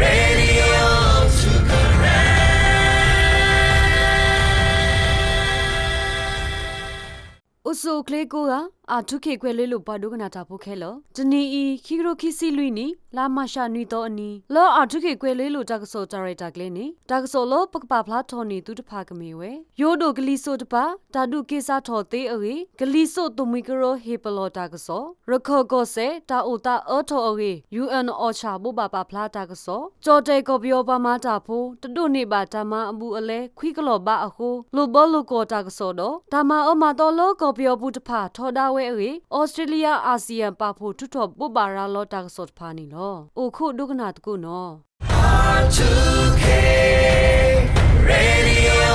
Radio အိၣ်ဆူၣ်အိၣ်ချ့ကိးဂၤ, အၣ်ထူခ့ၣ်ကွဲၤလ့လိာ်ပှၤဒိကနၣ်တၢ်ဖိခဲလၢာ်, တနံၤအံၤ ခံကထိခံဆံလွံၢ်နံၣ် လါမၤရှးနွံသီအနံၤ လၢအၣ်ထူခ့ၣ်ကွဲၤလ့လိာ်တၢ်ကစီၣ်တၢ်ရဲၣ်တၢ်ကျဲၤန့ၣ် တၢ်ကစီၣ်လၢပကပာ်ဖျါထီၣ်န့ၢ်သုတဖၣ်ကမ့ၢ်ဝဲ ယိၤဒိၣ်ကလံၤစိးတပၤ တၢ်ဒုးက့ၤစးထီၣ်သ့အဂ့ၢ်, ကလံၤစိးသိၣ်မှံကရၢဟ့ၣ်ပလီၢ်တၢ်ကစီၣ်, ရခၢၣ်ကီၢ်စဲၣ် တၢ်အိၣ်သးအၢထီၣ်အဂ့ၢ် ယူၣ်အဲၣ် အီၣ်ဆၣ် ဘိးဘၣ်ပာ်ဖျါတၢ်ကစီၣ်, ကၠီၣ်တဲၣ်ကီၢ်ပယီၤပှၤမၤတၢ်ဖိ တဒိးန့ၢ်ဘၣ်တၢ်မၤအဘူးအလဲ ခွံကလီၢ်ဘးအဃိ လိာ်ဘၢလိာ်ကွီၢ်တၢ်ကစီၣ်ဒီး တၢ်မၤအၢမၤသီလၢကီၢ်ပယီၤပူၤတဖၣ်ထီဒါဝဲအဂ့ၢ် အီစထြ့လယါ အၣ်စံၣ်ယၣ် ပာ်ဖှိၣ်ထုးထီၣ်ဘိးဘၣ်ရၤလီၤတၢ်ကစီၣ်တဖၣ်န့ၣ်လီၤ. အိၣ်ခိးဒိကနၣ်သကိးနီၢ် Radio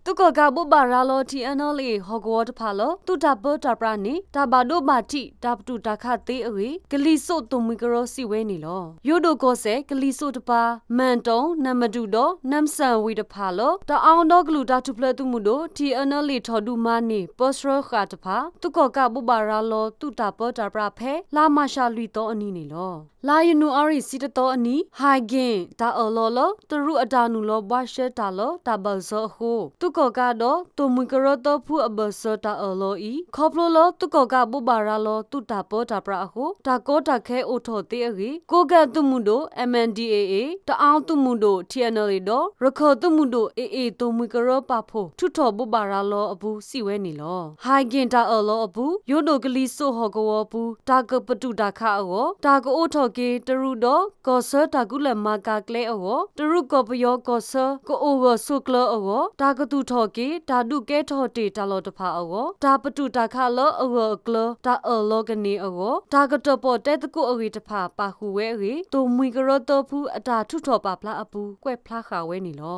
သုးကီၣ်ကးဘိးဘၣ်ရၤလီၤ ထံၣ်အဲၣ်နဲလ်အ့ၣ် ဟီၣ်ကဝီၤတဖၣ်လၢ သုးတၢ်ပၢတၢ်ပြးန့ၣ် တၢ်ဘၣ်ဒိဘၣ်ထံး တၢ်ပတုာ်တၢ်ခးသ့အဂ့ၢ် ကလံၤစိးသိၣ်မှံကရၢစံးဝဲန့ၣ်လီၤ. ယိၤဒိၣ်ကီၢ်စဲၣ် ကလံၤစိးတပၤ မၢၣ်တီၣ်, နၢ်မဒုၣ်ဒီး နၢ်စၣ်ဝံၤတဖၣ်လၢ တအၣ်ဒီကလုာ်တၢ်ထူၣ်ဖျဲးသုးမုၢ်ဒိၣ် ထံၣ်အဲၣ်နဲလ်အ့ၣ် ထီၣ်ဒုးမၤန့ၢ် ပၢဆှၢဃာ်တဖၣ် သုးကီၣ်ကးဘိးဘၣ်ရၤလီၤ သုးတၢ်ပၢတၢ်ပြးဖဲ လါမၤရှးလွံၢ်သီအနံၤန့ၣ်လီၤ. လါယနူၤအါရံၤဆံတသီအနံၤ ဟဲက့ၣ် တၢ်အၢၣ်လီၤလၢ တရူးအတၢ်နုာ်လီၤဘှါရှဲတၢ်လၢတၢ်ဘၣ်စၢၤအဃိ သုးကီၣ်ကးဒီး သိၣ်မှံကရၢသၢဖုအဘၢၣ်စၢၤတၢ်အၢၣ်လီၤအံၤ ခီဖျိလၢသုးကီၣ်ကးဘိးဘၣ်ရၤလီၤ သုးတၢ်ပၢတၢ်ပြးအဃိ တၢ်ကီတၢ်ခဲအိၣ်ထီၣ်သ့အဂ့ၢ် ကိးကၣ်သုးမုၢ်ဒိၣ် MNDAA, တအၣ်သုးမုၢ်ဒိၣ် ထံၣ်အဲၣ်နဲလ်အ့ၣ် ဒီး ရခၢၣ်သုးမုၢ်ဒိၣ် AA သိၣ်မှံကရၢပာ်ဖှိၣ် ထုးထီၣ်ဘိးဘၣ်ရၤလီၤအပူၤ စံးဝဲန့ၣ်လီၤ. ဟဲက့ၣ်တၢ်အၢၣ်လီၤအပူၤ ယိၤဒိၣ်ကလံၤစိးဟီၣ်ကဝီၤပူၤ တၢ်ကပတုာ်တၢ်ခးအဂီၢ် တၢ်ကအိးထီၣ်က့ၤ တရူးဒီး ကီၢ်ဆၢတၢ်ကူၣ်လဲၤမၤကၤကျဲအဂီၢ်, တရူးကီၢ်ပယီၤကီၢ်ဆၢ ကအိၣ်ဂၢၢ်ဆိးကျၢၤအဂီၢ်, တၢ်ကသူၣ်ထီၣ်က့ၤ တၢ်ဒုးကဲထီၣ်တ့ၢ်တၢ်လီၢ်တဖၣ်အဂီၢ်, တၢ်ပတုာ်တၢ်ခးလၢအဂၢၢ်အကျၢၤ တၢ်အၢၣ်လီၤကန့ၢ်အဂီၢ်, တၢ်ကတၢၣ်ပီၣ်တဲသကိးအဂ့ၢ်တဖၣ် ပာ်ဃုာ်ဝဲအဂ့ၢ် သိၣ်မှံကရၢသၢဖုအတၢ်ထုးထီၣ်ပာ်ဖျါအပူၤ ကွဲးဖျါဃာ်ဝဲန့ၣ်လီၤ.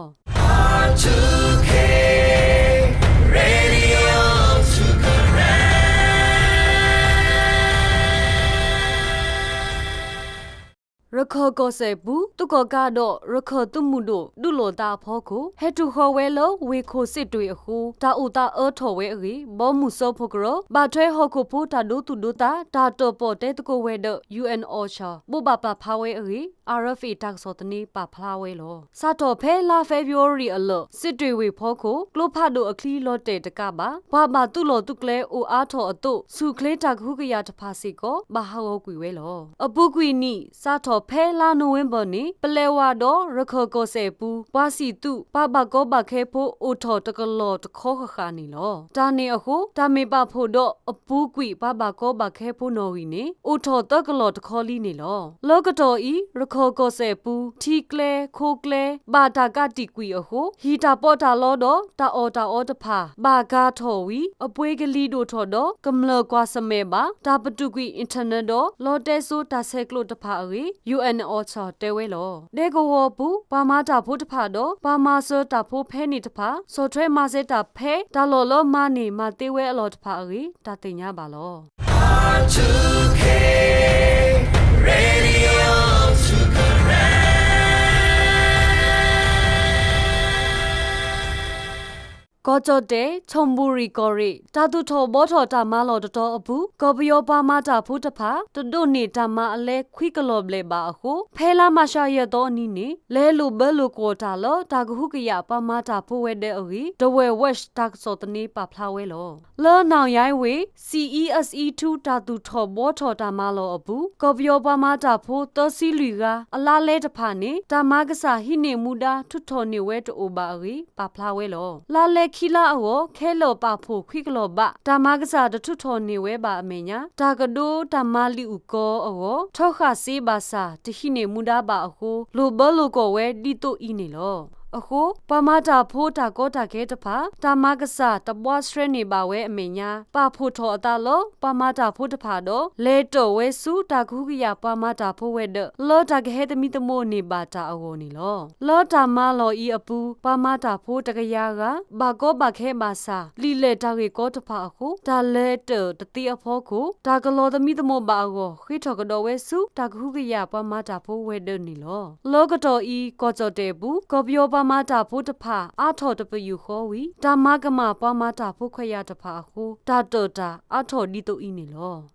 ရခၢၣ်ကီၢ်စဲၣ်ပူၤ သုးကီၣ်ကးဒီးရခၢၣ်သုးမုၢ်ဒိၣ် ဒုးလိာ်သးအဖီခိၣ် ဟဲထီၣ်ဃီၤဝဲလၢဝ့ၢ်ခိၣ်စ့းတွ့ၣ်အဃိ တၢ်အိၣ်သးအၢထီၣ်ဝဲအဂ့ၢ် ဘီမုၢ်စၢဖှိၣ်ကရၢ ဘၣ်ထွဲဟီၣ်ခိၣ်ဖိတၢ်ဒိသူၣ်ဒိသး တၢ်တၢၣ်ပီၣ်တဲသကိးဝဲၤဒၢး ယူၣ်အဲၣ် အီၣ်ဆၣ် ဘိးဘၣ်ပာ်ဖျါဝဲအဂ့ၢ် RFA တၢ်ကစီၣ်သန့ပာ်ဖျါဝဲလီၤ. စးထီၣ်ဖဲလါဖ့ၤဘြူၤအါရံၤအလၢာ် စ့းတွ့ၣ်ဝ့ၢ်ဖီခိၣ် ကျိဖးဒိၣ်အချံလီၤတဲာ်တကးဘၣ် ပှၤဘၣ်သုးလီၢ်သုးကျဲအိၣ်အါထီၣ်အသိး ဆူၣ်ချ့တၢ်ကဟုကယာ်တဖၣ်စ့ၢ်ကီး ဘၣ်ဟးဂီၤကွံာ်ဝဲလီၤ. အပူၤကွံာ်နံၣ် စးထီၣ်ဖဲလါနိၣ်ဝ့ဘၢၣ်န့ၣ် ပလဲၤဝါဒီးရခၢၣ်ကီၢ်စဲၣ်အပူၤ ပှၤစံၣ်သုး ပှၤဘၣ်ကီဘၣ်ခဲဖိ အိၣ်ထီၣ်တကလီၢ်တခီဃၣ်ဃၣ်န့ၣ်လီၤ. တၢ်န့ၣ်အဃိ တၢ်မ့ၢ်ပာ်ဖှိၣ်ဒီးအပူၤကွံာ် ပှၤဘၣ်ကီဘၣ်ခဲဖိနီၣ်ဂံၢ်န့ၣ် အိၣ်ထီၣ်သၢကလီၢ်တခီလံန့ၣ်လီၤ. လၢကတီၢ်အံၤ ရခၢၣ်ကီၢ်စဲၣ်အပူၤ ထံကျဲ ခိကျဲ ဘၣ်တၢ်ကးတံာ်ကွံာ်အဃိ ဟံၣ်တၢ်ပီးတၢ်လီဒီး တၢ်အီၣ်တၢ်အီတဖၣ် ဘၣ်ကၤထီၣ်ဝံၤ အပှ့ၤကလံၤဒိၣ်ထီၣ်ဒီး ကမျၢၢ်ကွၢ်ဆၢၣ်မဲာ်ဘၣ် တၢ်ပတုာ်ကွံာ် internet ဒီး လီတဲစိတၢ်ဆဲးကျိးတဖၣ်အဂ့ၢ် ယူၣ်အဲၣ် အီၣ်ဆၣ် တဲဝဲလီၤ. ဒဲကဝီၤပူၤ ပှၤမၤတၢ်ဖိတဖၣ်ဒီး ပှၤမၤစၢၤတၢ်ဖိဖဲန့ၣ်တဖၣ် ဆီၣ်ထွဲမၤစၢၤတၢ်ဖဲ တၢ်လီၢ်လၢမၤန့ၢ်မၤသ့ဝဲအလီၢ်တဖၣ်အဂ့ၢ် တၢ်သ့ၣ်ညါဘၣ်လီၤ. ကီၢ်ကၠီၣ်တဲၣ် ခၠိၣ်ဘူရံၣ်ကီၢ်ရ့ၣ် တၢ်သူၣ်ထီၣ်ဘှီထီၣ်တၢ်မၤလီၢ်တတီၤအပူၤ ကီၢ်ပယီၤပှၤမၤတၢ်ဖိတဖၣ် တဒိးန့ၢ်တၢ်မၤအလဲခွံကလီၢ်ဘျဲၣ်ဘၣ်အဃိ ဖဲလါမၤရှးယဲၢ်သီအနံၤန့ၣ် လဲၤလိာ်ဘၢလိာ်ကွီၢ်တၢ်လၢတၢ်ကဟုကယာ်ပှၤမၤတၢ်ဖိဝဲၤဒၢးအဂ့ၢ် The West တၢ်ကစီၣ်သန့ပာ်ဖျါဝဲလီၤ. လၢနီၣ်ယါဝ့ၢ် စံၣ်အံအစံၣ်ထူ တၢ်သူၣ်ထီၣ်ဘှီထီၣ်တၢ်မၤလီၢ်အပူၤ ကီၢ်ပယီၤပှၤမၤတၢ်ဖိသၢဆံလွံၢ်ဂၤ အလါလဲတဖၣ်န့ၣ် တၢ်မၤကစၢ်ဟံးန့ၢ်မူဒါ ထုးထီၣ်န့ၢ်ဝဲတအိၣ်ဘၣ်အဂ့ၢ် ပာ်ဖျါဝဲလီၤ. လါလဲခံလါအဂီၢ် ခဲလၢာ်ပာ်ဖှိၣ်ခွံကလီၢ်ဘး တၢ်မၤကစၢ်တထုးထီၣ်န့ၢ်ဝဲဘၣ်အမဲာ်ညါ တၢ်ကဒိတၢ်မၤလံာ်အုၣ်ကီအဂီၢ် ထၢဃာ်စ့ဘၣ်ဆၣ် တဟံးန့ၢ်မူဒါဘၣ်အဃိ လိာ်ဘၢလိာ်ကွီၢ်ဝဲဒ်သိးအံၤန့ၣ်လီၤ. အဃိ ပှၤမၤတၢ်ဖိတၢ်ကီတၢ်ခဲတဖၣ် တၢ်မၤကစၢ်တဘှါဆှဲန့ၢ်ဘၣ်ဝဲအမဲာ်ညါ ပာ်ဖှိၣ်ထီၣ်အသးလၢ ပှၤမၤတၢ်ဖိတဖၣ်ဒီး လဲၤတၢၢ်ဝဲဆူတၢ်ကဟုကယာ်ပှၤမၤတၢ်ဖိဝဲၤဒၢး လၢတၢ်ကဟဲသမံသမိးန့ၢ်ဘၣ်တၢ်အဂီၢ်န့ၣ်လီၤ. လၢတၢ်မၤလီၢ်အံၤအပူၤ ပှၤမၤတၢ်ဖိတကယၤဂၤ ဘၣ်ကီဘၣ်ခဲဘၣ်ဆၣ် လံာ်လဲၢ်တၢ်ဂ့ၢ်ကီတဖၣ်အဃိ တၢ်လဲၤတၢၢ်တသ့အဖီခိၣ် တၢ်ကလီၤသမံသမိးဘၣ်အဂီၢ် ဃ့ထီၣ်ကဒီးဝဲဆူ တၢ်ကဟုကယာ်ပှၤမၤတၢ်ဖိဝဲၤဒၢးန့ၣ်လီၤ. လၢကတီၢ်အံၤ ကီၢ်ကၠီၣ်တဲၣ်အပူၤ ကီၢ်ပယီၤပှၤ မၤတၢ်ဖိတဖၣ် အါထီၣ်တပယူာ်ဃီဝံၤ တၢ်မၤကမၣ်ပှၤမၤတၢ်ဖိခွဲးယာ်တဖၣ်အဃိ တၢ်တၢၣ်တၢ်အါထီၣ်ဒ်သိးအံၤန့ၣ်လီၤ.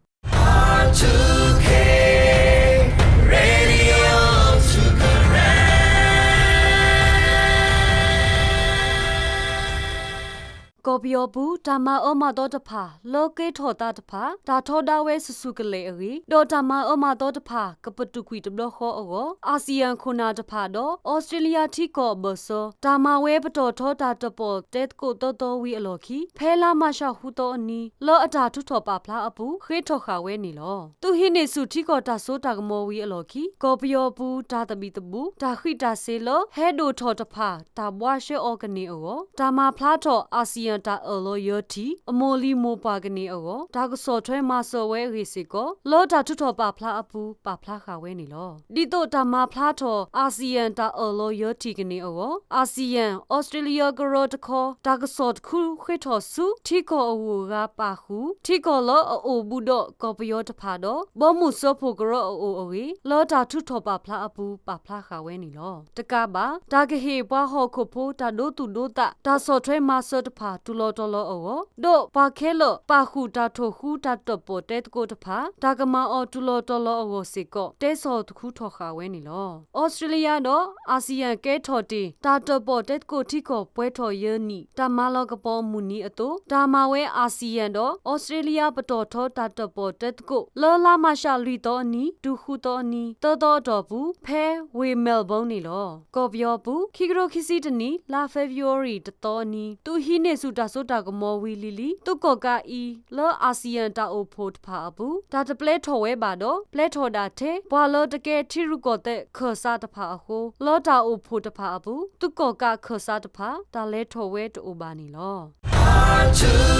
ကီၢ်ပယီၤပူၤ တၢ်မၤအၢမၤသီတဖၣ် လၢကဲထီၣ်သးတဖၣ် တၢ်ထီဒါဝဲဆူၣ်ဆူၣ်ကလဲာ်အဂ့ၢ် ဒီးတၢ်မၤအၢမၤသီတဖၣ် ကပတုာ်ကွံာ်တဘျီဃီအဂီၢ် အၣ်စံၣ်ယၣ်ခိၣ်နၢ်တဖၣ်ဒီး အီစထြ့လယါထံကီၢ်အဘၢၣ်စၢ တၢ်မၤဝဲပတီၢ်ထီတၢ်တၢၣ်ပီၣ်တဲသကိးသၢသီဝံၤအလီၢ်ခံ ဖဲလါမးရှးဃုသီအနံၤ လၢအတၢ်ထုးထီၣ်ပာ်ဖျါအပူၤ ဃ့ထီၣ်ဃာ်ဝဲန့ၣ်လီၤ. သုးဟံးန့ၢ်ဆူၣ်ထံကီၢ်တၢ်စိတၢ်ကမီၤဝံၤအလီၢ်ခံ ကီၢ်ပယီၤပူၤ တၢ်သဘံၣ်သဘုၣ် တၢ်ဃံးတၢ်စ့လၢ ဟဲဒိၣ်ထီၣ်တဖၣ် တၢ်ဘှါရှဲအီၤကန့ၢ်အဂီၢ် တၢ်မၤဖျါထီၣ် အၣ်စံၣ်ယၣ်တၢ်အၢၣ်လီၤယၢၤထံၣ် အမိၢ်လံၤမိၢ်ပှၢ်ကန့ၢ်အဂီၢ် တၢ်ကဆီၣ်ထွဲမၤစၢၤဝဲအဂ့ၢ်စ့ၢ်ကီး လၢတၢ်ထုးထီၣ်ပာ်ဖျါအပူၤ ပာ်ဖျါဃာ်ဝဲန့ၣ်လီၤ. ဒ်သိးတၢ်မၤဖျါထီၣ် အၣ်စံၣ်ယၣ်တၢ်အၢၣ်လီၤယၢၤထံၣ် ကန့ၢ်အဂီၢ် အၣ်စံၣ်ယၣ် အီစထြ့လယါကရၢတခီ တၢ်ကဆီၣ်တခူဃ့ထီၣ်ဆူ ထံကီၢ်အဂုၤအဂၤပာ်ဃုာ် ထံကီၢ်လၢအအိၣ်ဘူးဒီးကီၢ်ပယီၤတဖၣ်ဒီး ဘီမုၢ်စၢဖှိၣ်ကရၢအအိၣ်အဂ့ၢ် လၢတၢ်ထုးထီၣ်ပာ်ဖျါအပူၤ ပာ်ဖျါဃာ်ဝဲန့ၣ်လီၤ. တကးဘၣ် တၢ်ကဟ့ၣ်ပှၤဟီၣ်ခိၣ်ဖိ တၢ်ဒိသူၣ်ဒိသး တၢ်ဆီၣ်ထွဲမၤစၢၤတဖၣ် တူၢ်လီၤတီၤလီၤအဂီၢ် ဒီးပှၤခဲလၢာ် ပာ်ဃုာ်တၢ်ထိၣ်ဃူတၢ်တၢၣ်ပီၣ်တဲသကိးတဖၣ် တၢ်ကမၤအီၤတူၢ်လီၤတီၤလီၤအဂီၢ်စ့ၢ်ကီး တဲဆီၣ်တခူထီၣ်ဃာ်ဝဲန့ၣ်လီၤ. အီစထြ့လယါဒီး အၣ်စံၣ်ယၣ်ကဲထီၣ်တ့ၢ် တၢ်တၢၣ်ပီၣ်တဲသကိးထံကီၢ် ပှဲၤထီၣ်ယဲၢ်နံၣ် တၢ်မၤလၤကပီၤအမုၢ်နံၤအသိး တၢ်မၤဝဲ အၣ်စံၣ်ယၣ်ဒီး အီစထြ့လယါ ပတီၢ်ထီတၢ်တၢၣ်ပီၣ်တဲသကိး လၢလါမးရှးလွံၢ်သီအနံၤ တုၤဃုသီအနံၤ သၢသီအတီၢ်ပူၤ ဖဲဝ့ၢ်မဲၣ်ဘၢၣ်န့ၣ်လီၤ. ကီၢ်ပယီၤပူၤ ခံကထိခံဆံတနံၣ် လါဖ့ၤဘြူၤအါရံၤ တသီအနံၤ သုးဟံးန့ၢ်ဆူၣ်တၢ်စိတၢ်ကမီၤဝံၤလံၤလံၤ သုးကီၣ်ကးအံၤ လၢအၣ်စံၣ်ယၣ်တၢ်အိၣ်ဖှိၣ်တဖၣ်အပူၤ တၢ်တပျဲထီၣ်ဝဲဘၣ်ဒီး ပျဲထီၣ်ဒၣ်ထဲ ပှၤလၢတကဲထံရူၢ်ကီၢ်သဲးခၢၣ်စးတဖၣ်အဃိ လၢတၢ်အိၣ်ဖှိၣ်တဖၣ်အပူၤ သုးကီၣ်ကးခၢၣ်စးတဖၣ် တၢ်လဲၤထီၣ်ဝဲတအိၣ်ဘၣ်န့ၣ်လီၤ.